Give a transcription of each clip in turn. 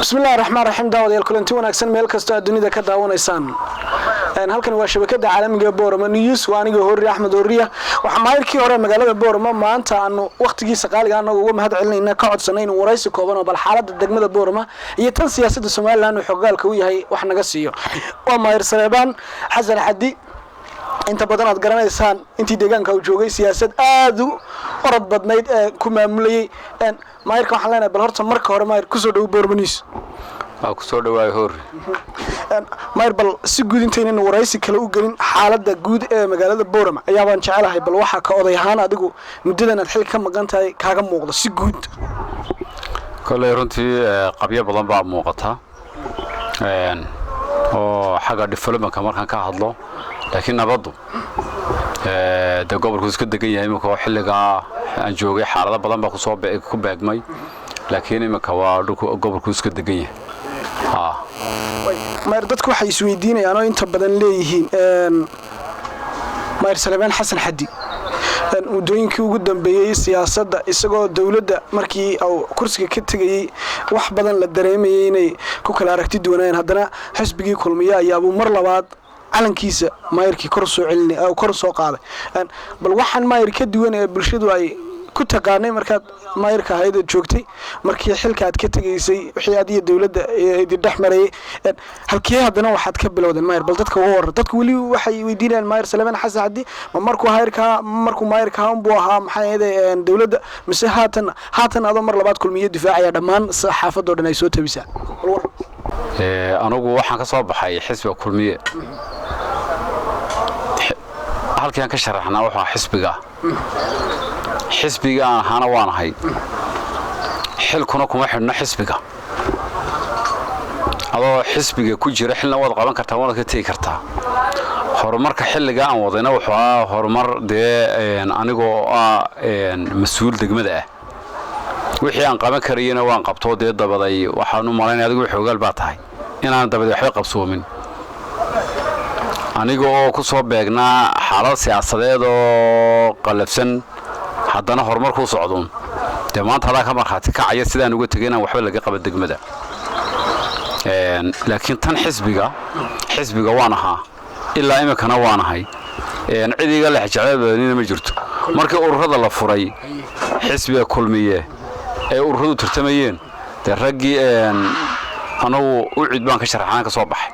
Bismillahi raxmaan raxiim. Daawadayaal, kulanti wanaagsan meel kastoo aad dunida ka daawanaysaan. Halkan waa shabakada caalamiga Boorama News. Waa aniga Horri Axmed Horriya. Waxaa maayirkii hore magaalada Boorama maanta aanu wakhtigiisa qaaliga anagu uga mahad celinayna, ka codsanay inuu waraysi kooban oo bal xaaladda degmada Boorama iyo tan siyaasadda Somaliland uu xogaalka u yahay wax naga siiyo. Waa maayir Saleebaan Xasan Xaddi. Inta badan aad garanaysaan intii deegaanka uu joogay siyaasad aada u orod badnayd ee ku maamulayay. Maayirka waxaan leenahay, bal horta marka hore, maayir, kusoo dhowo Boorama News. Waa kusoo dhawaay, Hoori. Maayir, bal si guud intaynan waraysi kale u gelin, xaaladda guud ee magaalada Boorama ayaabaan jecelahay, bal waxaa ka oday ahaan adigu muddadan aad xil ka maqan tahay kaaga muuqda si guud. Kolley runtii qabyo badan baa muuqata oo xagga developmentka markaan ka hadlo, laakiin nabaddu dee gobolku iska degan yahay iminka, oo xilligaa aan joogay xaalado badan baa kusoo ku beegmay, laakiin iminka waa dhulku gobolku iska degan yahay. Maayir, dadku waxay isweydiinayaan oo inta badan leeyihiin, maayir Salebaan Xasan Xaddi muddooyinkii ugu dambeeyey siyaasadda, isagoo dowladda markii uu kursiga ka tegayey wax badan la dareemayay inay ku kala aragti duwanaayeen, haddana xisbigii Kulmiye ayaabuu mar labaad calankiisa maayirkii kor soo celin, kor soo qaaday. Bal waxaan maayir ka duwan ee bulshadu ay ku taqaanay markaad maayirka ahayd joogtay, markii xilka aad ka tegaysay, wixii aad iyo dowladda idin dhex marayay, halkee haddana waxaad ka bilowdeen? Maayir, bal dadka uga warran. Dadku weli waxay weydiinayaan, maayir Salebaan Xasan Xaddi ma markuu hayrka markuu maayirka unbuu ahaa, maxay ahayd, dowladda, mise haatan adoo mar labaad Kulmiye difaacaya dhammaan saxaafadoo dhan ay soo tabisaa? Anugu waxaan ka soo baxay xisbiga Kulmiye. Halkii aan ka sharaxnaa wuxuu ahaa xisbiga. Xisbiga aan ahaana waan ahay, xilkuna kuma xidhno xisbiga. Adoo xisbiga ku jira xilna waad qaban kartaa, waad ka tegi kartaa. Horumarka xilliga aan wadayna wuxuu ahaa horumar dee anigoo ah mas-uul degmada ah, wixii aan qaban karayana waan qabtoo. Dee dabaday waxaan u malaynaya adigu xoogaal baa tahay inaan dabaday waxba qabsoomin, aniga oo ku soo beegnaa xaalad siyaasadeed oo qallafsan, haddana horumarkuu socdo. Dee maanta adaa ka markhaati kacaya sidaan uga tegay inaan waxba laga qaba degmada. Laakiin tan xisbiga, xisbiga waan ahaa, ilaa iminkana waan ahay. Cid iga lex jecel badanina ma jirto. Markii ururada la furay xisbiga Kulmiye ee ururadu tartamayeen, dee raggii anugu UCID baan ka sharaxaan ka soo baxay,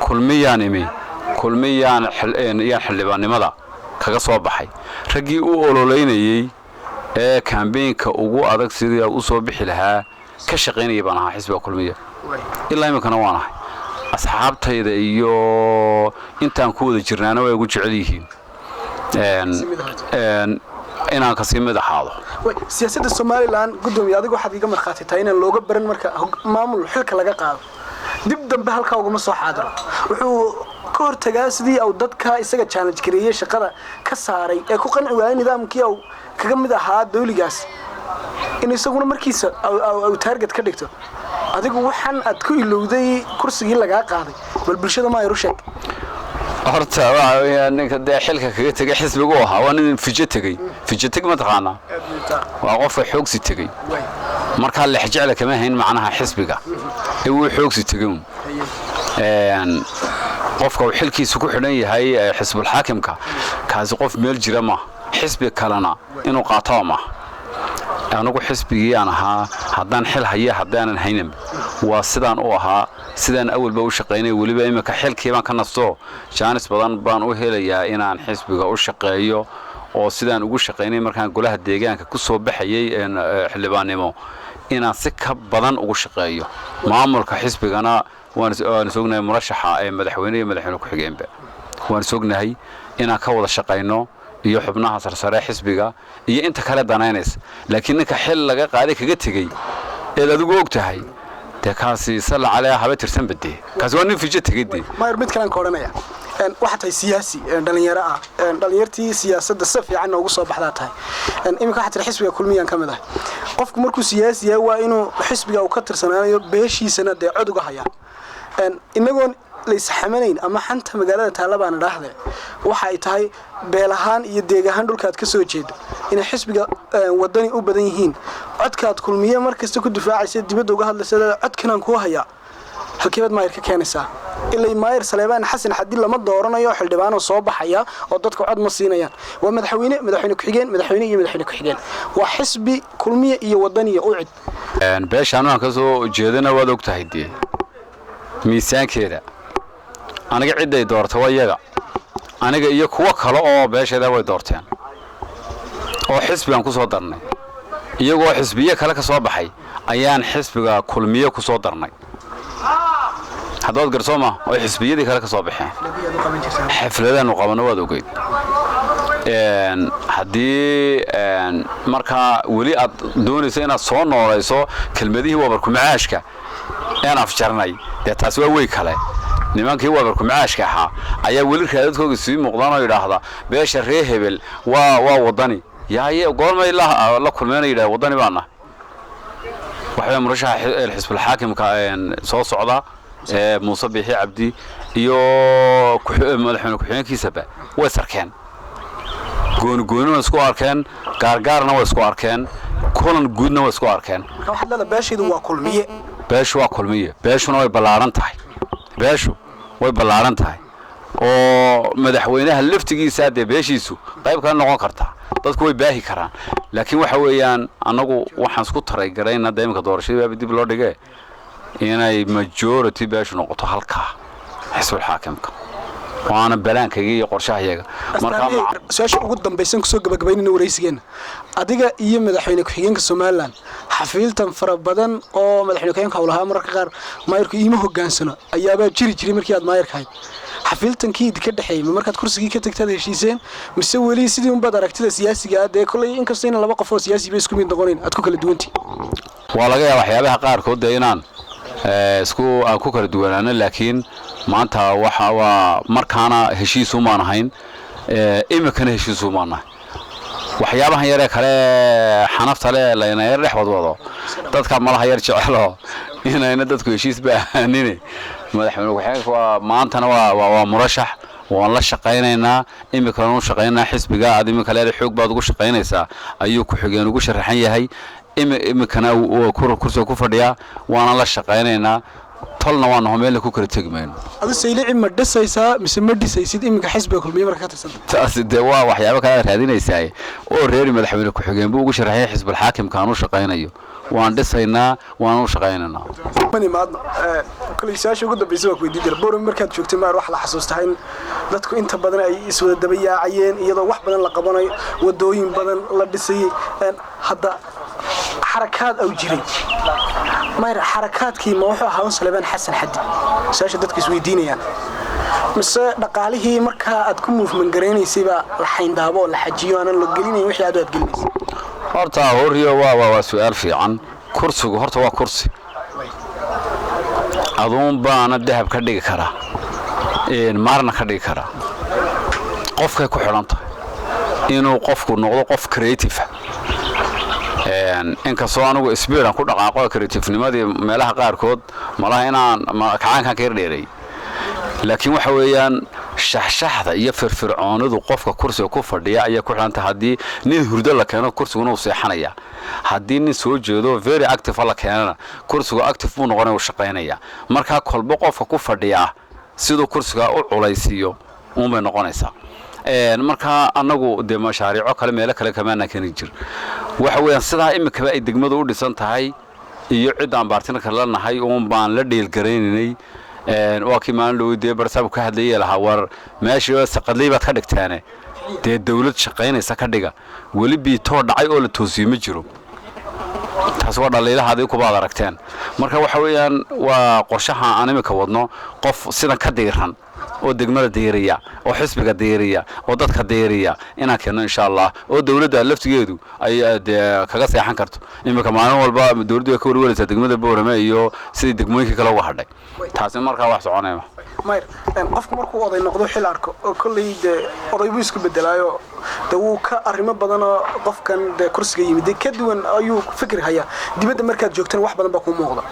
Kulmiyaan imi, Kulmiyaan yaan xildhibaannimada kaga soo baxay. Raggii u ololeynayey ee campaignka ugu adag sidii u soo bixi lahaa ka shaqaynaya baan ahaa xisbiga Kulmiya, ilaa iminkana waan ahay. Asxaabtayda iyo intaan ku wada jirnaana way ugu jecel yihiin inaan kasii mid ahaado. Siyaasadda Somaliland, gudoomiye, adigu waxaad iga markhaati tahay inaan looga baran marka maamul xilka laga qaado dib dambe halkaa ugama soo xaadiro. Wuxuu ka hortagaa sidii au dadka isaga challenge gareeyey, shaqada ka saaray ee ku qanci waayay nidaamkii au kaga mid ahaa dawligaas, in isaguna markiisa au target ka dhigto. Adigu waxaan aad ku ilowday kursigii lagaa qaaday, bal bulshada ma ayru sheeg. Horta waxa weeyaan, ninka dee xilka kaga tegay xisbigu ahaa waa nin fijo tegey. Fijo teg ma taqaanaa? Waa qofka xoogsi tegey. Markaa lexjecla kama hayn macnaha xisbiga ee wuu xoogsi tegey. Qofka uu xilkiisu ku xidhan yahay xisbulxaakimka, kaasi qof meel jira maaha, xisbi kalena inuu qaataba maaha. Anigu xisbigii aan ahaa, haddaan xil haya, haddaanan haynin, waa sidaan u ahaa, sidaan awalba u shaqaynay. Weliba iminka xilkii baan ka nasto, jaanis badan baan u helayaa inaan xisbiga u shaqeeyo, oo sidaan ugu shaqaynay markaan golaha deegaanka ku soo baxayay xildhibaannimo inaan si ka badan ugu shaqeeyo. Maamulka xisbigana waan is ognahay, murashaxa ee madaxweyne iyo madaxweyne ku-xigeenba waan is ognahay inaan ka wada shaqayno, iyo xubnaha sarsare xisbiga iyo inta kale danaynaysa. Laakiin ninka xil laga qaaday kaga tegey eed adigu og tahay, dee kaasi salla caleh haba tirsanba, dee kaasi waa nin fijo tegey dee. Maayir, mid kalean ka odhanaya. Waxaa tahay siyaasi dhalinyaro ah, dhalinyartii siyaasadda si fiican noogu soo baxdaa tahay. Iminka waxaa tiri xisbiga Kulmiyaan ka mid ahay. Qofku markuu siyaasi yahay waa inuu xisbiga uu ka tirsanaanayo beeshiisana dee cod uga hayaa. Inagoon laysxamanayn ama xanta magaalada taalla baana dhaahdee, waxa ay tahay beel ahaan iyo deeg ahaan dhulkaad ka soo jeedo inay xisbiga Wadani u badan yihiin. Codkaad Kulmiye mar kasta ku difaacaysa, dibadda uga hadlaysa, codkanaan kuu hayaa, halkeebaad maayir ka keenaysaa? Ilay maayir Saleebaan Xasan Xadi lama dooranayo, xildhibaanoo soo baxaya oo dadka cod ma siinayaan. Waa madaxweyne, madaxweyne ku-xigeen, madaxweyne iyo madaxweyne ku-xigeen. Waa xisbi Kulmiye iyo Wadaniya u cid. Beesha anugaan ka soo jeedana waad og tahay dee miisaankeeda. Aniga cidday doorta waa iyaga, aniga iyo kuwo kale oo beesheeda way doorteen oo xisbigaan ku soo darnay. Iyagoo xisbiye kale ka soo baxay ayaan xisbiga Kulmiye ku soo darnay. Haddaad garsoo ma oo xisbiyadii kale ka soo baxeen, xafladaanu qabano waad ogeyd. Haddii markaa weli aad doonayso inaad soo noolayso kelmadihii wabarku-macaashka een afjarnay, dee taasi waa wey kale. Nimankii wabarku-macaashka ahaa ayaa weli raadadkooga sii muuqdaan oo yidhaahda beesha ree hebel waa Wadani. Yaaye goormay la kulmeen yidhahda Wadani baana? Waxbay murashaxa xisbulxaakimka soo socda Muuse Biixi Cabdi iyo madaxweyne ku-xigeenkiisaba way sarkeen, goonigooni way isku arkeen, gaargaarna way isku arkeen, kulan guudna way isku arkeen. Marka waxaad leedahay beeshaydu waa Kulmiye. Beeshu waa Kulmiye, beeshuna way ballaaran tahay, beeshu way ballaaran tahay oo madaxweynaha laftigiisa dee beeshiisu qayb kala noqon kartaa, dadku way baahi karaan. Laakiin waxa weeyaan annagu waxaan isku taraygarayna dee iminka doorashadii baaba dib loo dhigee inay majority beeshu noqoto halkaa xisbul xaakimka, waana balaankayga iyo qorshahayaga. Marka su-aasha ugu dambaysan kusoo gabagabaynayna waraysigeena, adiga iyo madaxweyne ku-xigeenka Somaliland xafiiltan fara badan oo madaxweyne ku-xigeenka howlahaa mararka qaar maayirku iima hogaansano ayaabaa jiri jiray markii aad maayirka ahayd. Xafiiltankii idinka dhexeeyey ma markaad kursigii ka tagtaad heshiiseen, mise weli sidii unbaad aragtida siyaasiga ah dee kolley inkastoo inaan laba qof oo siyaasi ba isku mid noqonayn aad ku kala duwantihin? Waa laga yaaba waxyaabaha qaarkood dee inaan isku aan ku kala duwanaano, laakiin maanta waxa waa markaana heshiisumaan ahayn, iminkana heshiisumaan nahay. Waxyaabahan yaree kale xanafta le layna yar dhex wadwado dadka malaha yar jecelo inayna dadku heshiis ba ahaanine. Madaxweyne ku-xigeenka waa maantana waa murashax, waan la shaqaynaynaa, iminkana u shaqaynaynaa. Xisbiga aad iminka leedahay xoog baad ugu shaqaynaysaa ayuu ku-xigeen ugu sharaxan yahay, iminkana kursiga ku fadhiyaa, waana la shaqaynaynaa. Tolna waa naho, meelna ku kala tegi mayno. Adu Saylici ma dhisaysaa mise ma dhisaysid iminka xisbiga Kulmiye marka ka tirsanta? Taasi dee waa waxyaabo kale aad raadinaysaa oo reeri. Madaxweyne ku-xigeen buu ugu sharaxay xisbulxaakimka aan u shaqaynayo, waan dhisaynaa, waan u shaqaynaynaa. Mani maadna koley su-aasha ugu dambaysa waa ku weydiin jira. Boorama markaad joogtay maar waxa la xasuustaa in dadku inta badan ay iswada daba yaacayeen iyadoo wax badan la qabanayo, wadooyin badan la dhisayay. Hadda xarakaad aw jiray mayr, xarakaadkii ma wuxuu ahaa un Salebaan Xasan Xadi, su-aasha dadku isweydiinayaan, mise dhaqaalihii markaa aad ku movement garaynaysay baa la xayndaabo oo la xajiyo, aanan la gelinayn wixii aad gelinaysay? Horta horiyo waa su-aal fiican. Kursigu horta waa kursi, aduun baana dahab ka dhigi karaa, maarna ka dhigi karaa. Qofkay ku xidhan tahay inuu qofku noqdo qof creative. Inkastoo anigu speed-an ku dhaqaaqo, creative-nimadii meelaha qaarkood malaha inaan kacaankan ka yar dheeray, laakiin waxa weeyaan shaxshaxda iyo firfircoonidu qofka kursiga ku fadhiya ayaa ku xidhanta. Haddii nin hurdo la keeno, kursiguna uu seexanaya. Haddii nin soo jeedo very active la keenana, kursigu active buu noqonaya, uu shaqaynaya. Markaa kolba qofka ku fadhiyaa siduu kursiga u culaysiiyo uunbay noqonaysaa. Markaa annagu dee mashaariico kale meelo kale kamaana keeni jir. Waxa weeyaan sidaa iminkaba ay degmadu u dhisan tahay iyo cid aan partner-ka la nahay uun baan la dhiilgaraynaynay. Waa kii maalin dhow dee barsaab ka hadlayay lahaa, war meeshii saqadley baad ka dhigteene, dee dawlad shaqaynaysa ka dhiga. Weli biitoo dhacay oo la toosiyey ma jiro. Taas waa dhaliilaha adiga kubaad aragteen. Marka waxa weeyaan waa qorshaha aan iminka wadno, qof sidan ka diiran oo degmada diiriya oo xisbiga diiriya oo dadka diiriya inaan keenno insha Allah, oo dawladda laftigeedu ay dee kaga seexan karto. Iminka maalin walba dawladdu way ka warwaraysaa degmada Boorame iyo sidii degmooyinkii kale uga hadhay. Taasi markaa wax soconaya. Mayr, qofku markuu oday noqdo, xil arko oo kolley dee oday buu isku bedelaayo, dee wuu ka arrimo badan oo qofkan dee kursiga yimid dee ka duwan ayuu fikir hayaa. Dibadda markaad joogtana wax badan baa kuu muuqda.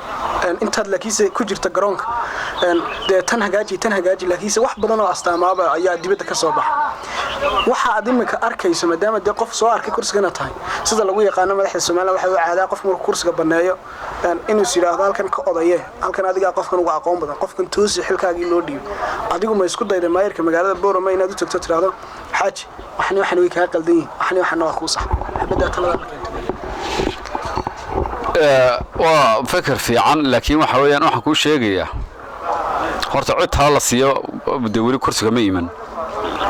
Intaad laakiinse ku jirta garoonka, dee tan hagaaji, tan hagaaji, laakiinse wax badan oo astaamaaba ayaa dibadda ka soo baxa. Waxa aad iminka arkayso, maadaama dee qof soo arkay kursigana tahay, sida lagu yaqaano madaxda Somaliland, waxay u caadaa qof markuu kursiga banneeyo inuu is yidhaahdo halkan ka odaye, halkan adigaa qofkan uga aqoon badan, qofkan toosi xilkaagii loo dhiibay. Adigu ma isku dayday maayirka magaalada Boorama inaad u tagto, tidhaahdo xaaji, waxni waxan way kaa qaldan yihin, waxni waxana waa kuu sax, xabaddaa talada ma keento? Waa feker fiican, laakiin waxa weeyaan waxaan kuu sheegayaa, horta cid tala la siiyo dee weli kursiga ma iman.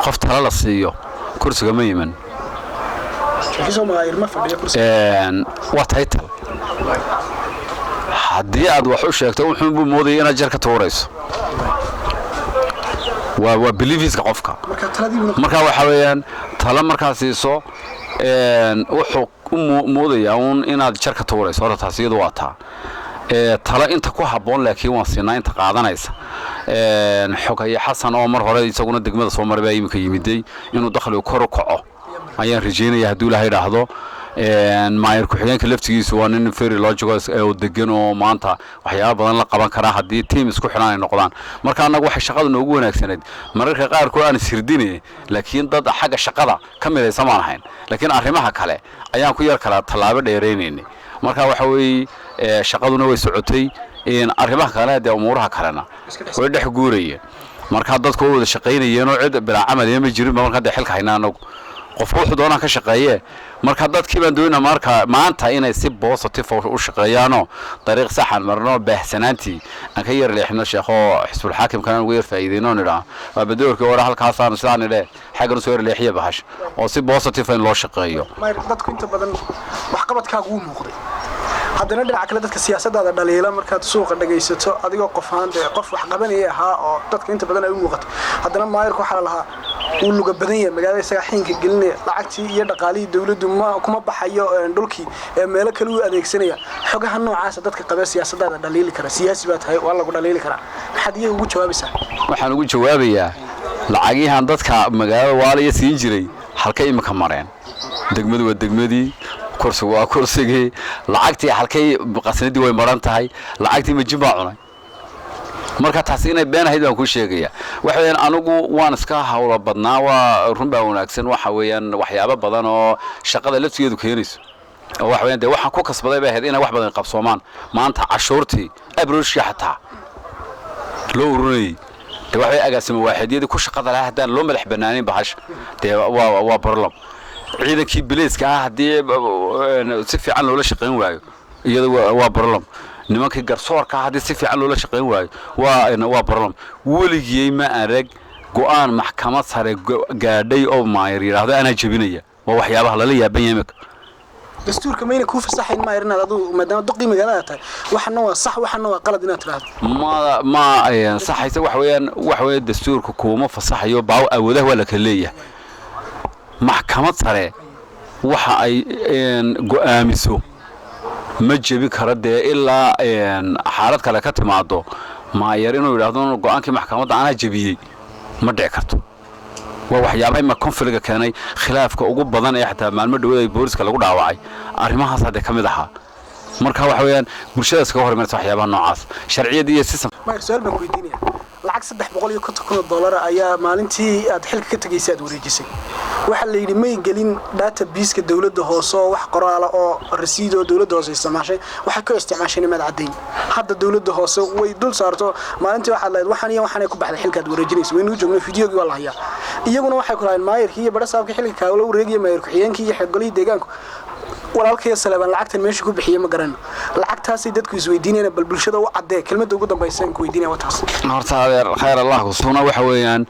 Qof tala la siiyo kursiga ma iman. Waa title. Haddii aad wax u sheegto, wuxuunbuu moodaya inaad jar ka tuurayso. Waa beliefska qofka. Marka waxa weeyaan tala markaad siiso, wuxuu u moodayaa uun inaad jar ka tuurayso. Horta taas iyadu waa taa. Tala inta ku habboon laakiin waan siinaa inta qaadanaysa. Xogaye Xasan oo mar hore isaguna degmada soo maray baa iminka yimiday. Inuu dakhligu kor u kaco ayaan rajaynaya hadduu Ilaahay idhaahdo. Maayir ku-xigeenka laftigiisu waa nin very logical oo degan oo maanta waxyaaba badan la qaban karaa haddii team isku xidhan ay noqdaan. Marka annagu waxay shaqada noogu wanaagsanayd mararka qaarkood aan isirdine, laakiin dad xagga shaqada ka midaysan baan ahayn, laakiin arrimaha kale ayaan ku yar kala tallaabo dheeraynaynay. Marka waxa weeye shaqaduna way socotay, arrimaha kale dee umuuraha kalena way dhex guurayeen. Marka dadku way wada shaqaynayeen oo cid bilaa camal ma jirin ba. Marka dee xilka haynaa anagu, qofku wuxuu doonaa ka shaqeeye. Marka dadkii baan doonaa marka maanta inay si positive u shaqeeyaanoo dariiq saxan marno, baahsanaantii aan ka yar leexino, sheekho xisbul xaakimkana ugu yar faa'iideyno, nidhaa waa badoorkii hore halkaasaan sidaan nidhe xaggan usoo yar leexiya bahash oo si positive in loo shaqeeyo. Dadku inta badan waxqabadkaagu wuu muuqday. Haddana dhinaca kale dadka siyaasadaada dhaliila markaad suuqa dhagaysato, adigoo qof ahaan dee qof wax qabanaya ahaa oo dadka inta badan ay u muuqato, haddana maayirku waxaa la lahaa wuu luga badan yahay, magaalada isagaa xiinka gelinaya, lacagtii iyo dhaqaalihii dawladdu ma kuma baxayo dhulkii ee meelo kale u adeegsanaya. Xogaha noocaasa dadka qabee siyaasadaada dhaliili kara, siyaasi baa tahay, waa lagu dhaliili karaa, maxaad iyaga ugu jawaabaysaa? Waxaan ugu jawaabayaa, lacagihan dadka magaalada waalaya siin jiray halkay imika mareen? Degmadu waa degmadii, kursigu waa kursigii. Lacagtii halkay? Qasnadii way maran tahay. Lacagtii majin baa cunay. Marka taasi inay been ahayd baan kuu sheegaya. Waxa weeyaan anigu waan iska hawlo badnaa, waa run baa wanaagsan. Waxa weeyaan waxyaabo badan oo shaqada laftigeedu keenayso oo waxa weeyaan dee waxaan ku kasbaday bay ahayd inay wax badan qabsoomaan. Maanta cashuurtii abroshka xataa loo ururinayay dee waxay agaasimo waaxidyadii ku shaqada lahaa haddaan loo madax banaanin bahash dee waa problem. Ciidankii bileyska ah haddii si fiican loola shaqayn waayo, iyada waa problem. Nimankii garsoorka ah haddii si fiican loola shaqayn waayo, waa problem. Weligiyey ma arag go'aan maxkamad sare gaadhay oo maayir yidhaahdo anaa jebinaya. Waa waxyaabaha lala yaaban yahay imika. Dastuurka mayna kuu fasaxayn maayir inaad adigu, maadaama duqii magaalada tahay, waxana waa sax, waxana waa qalad inaad tidhaahdo? Ma saxaysa. Waxa weeyaan waxa weeye dastuurka kuuma fasaxayo baaw. Awoodaha waa la kala leeyahay. Maxkamad sare waxa ay go'aamiso ma jebi karo dee ilaa xaalad kale ka timaado. Maayar inuu yidhaahdo go'aankii maxkamadda anaa jebiyey ma dhici karto. Waa waxyaabaha ima conflictga keenay, khilaafka ugu badan ee xataa maalmo dhawada ay booliska lagu dhaawacay arrimahaas haddee ka mid ahaa. Marka waxa weeyaan bulshadaas kaga hor imanaysa waxyaabaha noocaas, sharciyada iyo system. Maayir, su-aal baan ku weydiinaya. Lacag $350,000 ayaa maalintii aad xilka ka tegaysay aad wareejisay. Waxaa la yidhi may gelin databaseka dowladda hoose oo wax qoraala oo rasiid oo dowladda hoose isticmaashay waxay ka isticmaasheen maad caddayn. Hadda dowladda hoose way dul saarto. Maalintii waxaad lahayd waxaan iyo waxaanay ku baxday xilkaad wareejinaysa, waynuu joogno, fideogii waa la hayaa. Iyaguna waxay ku lahayn maayirkii iyo badhasaabkii xilka kaala wareegaya, maayir ku-xigeenkii iyo golihii deegaanku, walaalkaya Saleebaan lacagtan meesha ku bixiye ma garano. Lacagtaasay dadku isweydiinayaan, bal bulshada u caddee. Kelmadda ugu dambaysa aan ku weydiinaya waa taas. Horta adeer, khayr Allah kusuna. Waxa weeyaan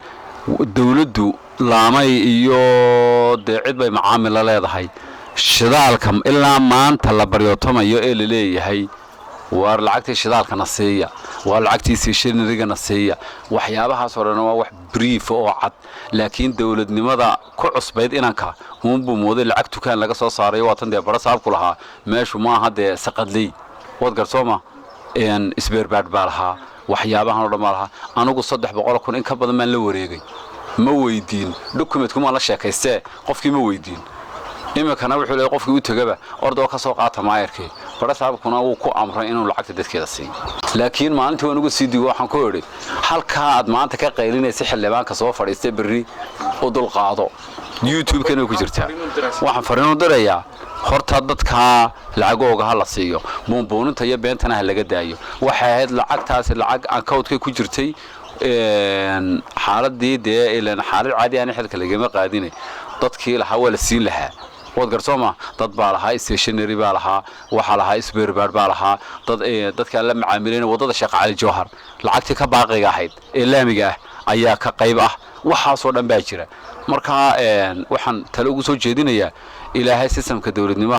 dawladdu laamay iyo dee cid bay macaamil la leedahay. Shidaalka ilaa maanta la baryootomayo ee la leeyahay waar lacagtii shidaalkana siiya, waar lacagtii stationarygana siiya, waxyaabahaas oo dhan waa wax brief oo cad. Laakiin dowladnimada ku cusbayd inanka uunbuu mooday lacag dukaan laga soo saarayo. Waa tan dee bara saabku lahaa meeshu maaha dee saqadley waad garsooma isbeerbaadh baa lahaa, waxyaabahan oo dhan baa lahaa. Anigu 300,000 in ka badan baan la wareegay, ma weydiin documentkumaan la sheekaystee qofkii ma weydiin. Iminkana wuxuu leeyahay qofkii u tegaba ordoo ka soo qaata maayarkii. Barasaabkuna wuu ku amray inuu lacagta dadkeeda siiyo. Laakiin maalintii waan uga sii digo, waxaan ku idhi: halkaa aad maanta ka qaylinaysa xildhibaanka soo fadhiistay, berri u dulqaado. YouTube-kana ku jirtaa. Waxaan fariin u dirayaa: horta dadkaa lacagooga ha la siiyo, buunbuuninta iyo beentana ha laga daayo. Waxay ahayd lacagtaasi lacag account-kay ku jirtay. Xaaladii dee ilan xaalad caadi aan xilka lagama qaadine, dadkii lahaa waa la siin lahaa, waad garsooma. Dad baa lahaa, stationery baa lahaa, waxaa lahaa spare part baa lahaa, dad dadkaan la macaamilayna. Waddada Sheekh Cali Jawhar lacagtii ka baaqiga ahayd ee laamiga ah ayaa ka qayb ah. Waxaasoo dhan baa jira. Marka waxaan tale ugu soo jeedinayaa, Ilaahay sistamka dowladnimo.